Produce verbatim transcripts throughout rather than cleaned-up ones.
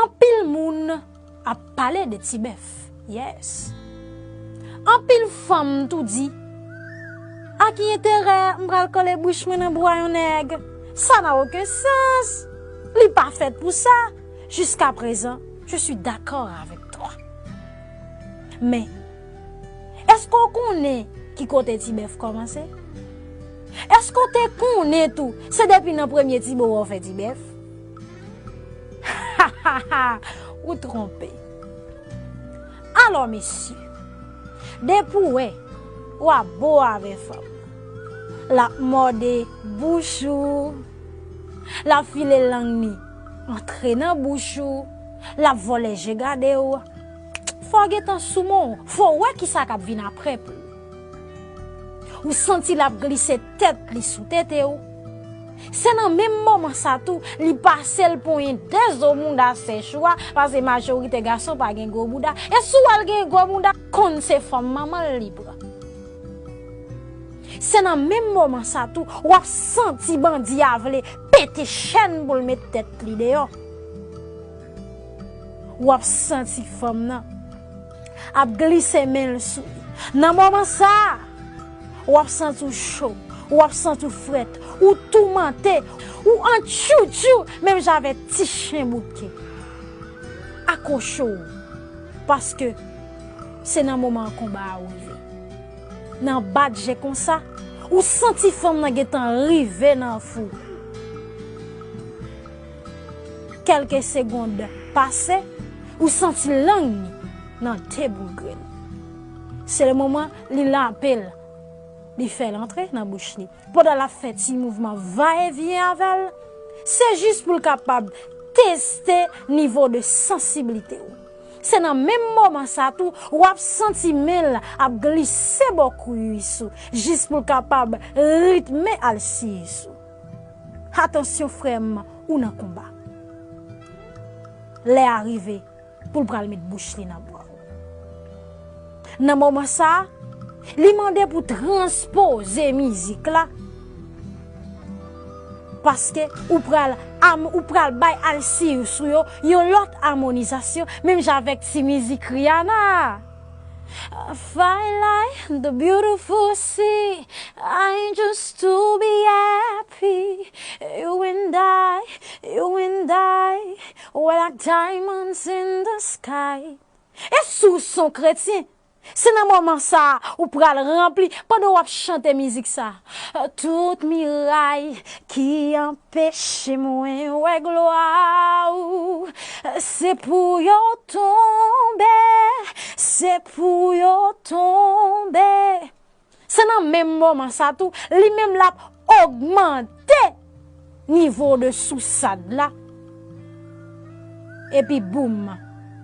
Anpil moun ap pale de Tibèf. Yes. Anpil fanm tou di, a ki enterè m pral kole bouch mwen nan bwa yon nèg? Ça n'a aucun sens. Li pa fèt pou sa. Jusqu'à présent, je suis d'accord avec toi. Men, èske w konnen ki kote Tibèf kòmanse? Èske w te konnen tou se depi nan premye Tibo w fè Tibèf? Ou twonpe. Alò mesye, depi w wè w ap bo avè fanm, l ap mòde bouch ou, l ap file lang ni antre nan bouch ou, l ap vòlè je gade w, fò w gentan sou men w, fò w wè kisa k ap vin apre pou ou. Ou santi l ap glise tèt li sou tete w. Se nan menm moman sa tou, li pase l ponyen de zo bouda sèch ou a, paske majorite gason pa gen gwo bouda. E si w wè l gen gwo bouda, konn se fanm manman l li pran. Se nan menm moman sa tou, w ap santi bandi a vle pete chèn pou l met tèt li deyò. W ap santi fanm nan ap glise men l sou li. Nan moman sa a, w ap santi w cho, w ap santi w frèt, ou toumante, ou an tchoutchou, menm jan avèk ti chen bout ke. Akwoche w, paske se nan moman konba a ou rive. Nan bat je konsa, ou santi fanm nan gentan rive nan fou. Kèlke segonn pase, ou santi lang ni nan de boul grenn. Se le moman li lape l, li fè l antre nan bouch li. Pandan l ap fè ti mouvman va e vyen avè l, se jis pou l kapab teste nivo de sansiblite w. Se nan menm moman sa tou, w ap santi men l ap glise bò kwis ou, jis pou l kapab ritme alsiyis ou. Atansyon frè m, ou nan konba. Lè a rive pou l pral met bouch li nan bwa w. Nan moman sa a, li mande pou transpoze mizik la, paske ou pral, am, ou pral bay alsiyis ou yo yon lòt amonizasyon, menm jan avèk ti mizik Rihanna. Fine like the beautiful sea, I just to be happy. You and I, you and I, we're like diamonds in the sky. E si w se yon kretyen, se nan moman sa a ou pral ranpli pandan w ap chante mizik sa a. Tout miray ki anpeche mwen wè glwa ou, se pou yo tonbe, se pou yo tonbe. Se nan menm moman sa tou, li menm l ap ogmante nivo de sousad la. Epi boum,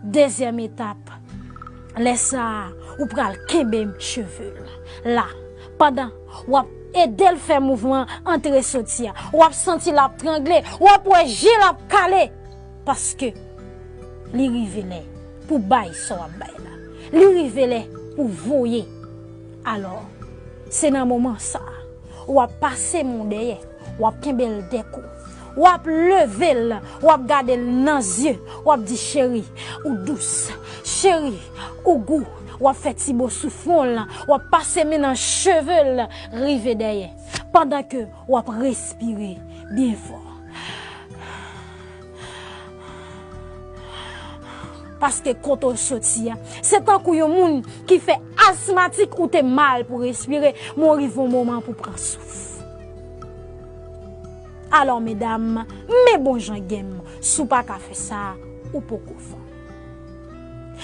dezyèm etap. Lè sa a, ou pral kenbe cheve l la. Pandan w ap ede l fè mouvman antre soti a, w ap santi l ap trangle, w ap wè je l ap kale. Paske li rive lè pou bay sa w ap bay la. Li rive lè pou voye. Alò, se nan moman sa a, w ap pase men w dèyè, w ap kenbe l dèkou, w ap leve l, w ap gade l nan zye, w ap di, cheri, ou dous, cheri, ou gou, w ap fè ti bo sou fwon l, w ap pase men nan cheve l, rive dèyè, pandan ke w ap respire byen fò. Paske kote w soti a, se tankou yon moun ki fè asmatik ou te mal pou respire, men w rive yon moman pou pran souf. Alò, medam, men bon jan gèm, si w pa ka fè sa, ou poko fè.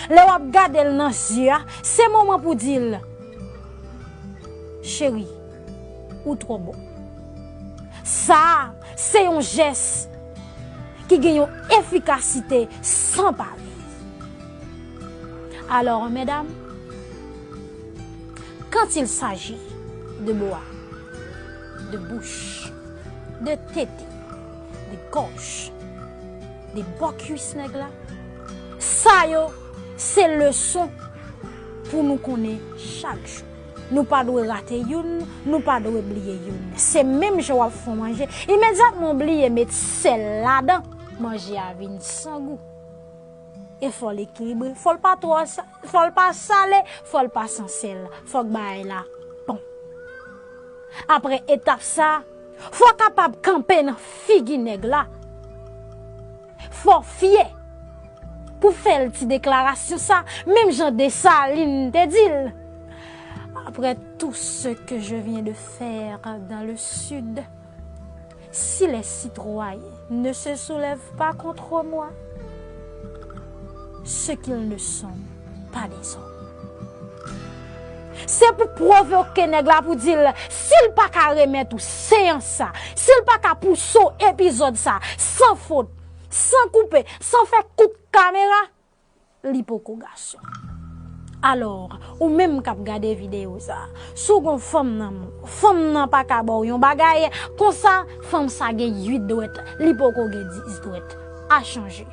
Lè w ap gade l nan zye a, se moman pou di l, cheri, ou twò bon. Sa a, se yon jès ki gen yon efikasite san parèy. Alors, mesdames, quand il s'agit de bras, de bouche, de tete, de gòj, de bò kwis nèg la, sa yo se leson pou nou konnen chak jou. Nou pa dwe rate youn, nou pa dwe bliye youn. Se menm jan w ap fè yon manje, imedyatman w bliye met sèl ladan, manje a vin san gou. E fò l ekilibre, fò l pa twò sa, fò l pa sale, fò l pa san sèl, fòk bagay la bon. Apre etap sa, fò w kapab kanpe nan figi nèg la. Fò w fyè pou fè l ti deklarasyon sa, menm jan Desalin te di l. Après tout ce que je viens de faire dans le sud, si les citoyens ne se soulèvent pas contre moi, ce qu'ils ne sont pas des hommes. Se pou pwovoke nèg la pou di l, si l pa ka remèt ou seyans sa, si l pa ka pouse w epizòd sa, san fot, san koupe, san fè kout kamera, li poko gason. Alò, ou menm k ap gade videyo sa, si w gon fanm nan men w, fanm nan pa ka ba w yon bagay, konsa, fanm sa gen uit dwèt, li poko gen dis dwèt. A chanje.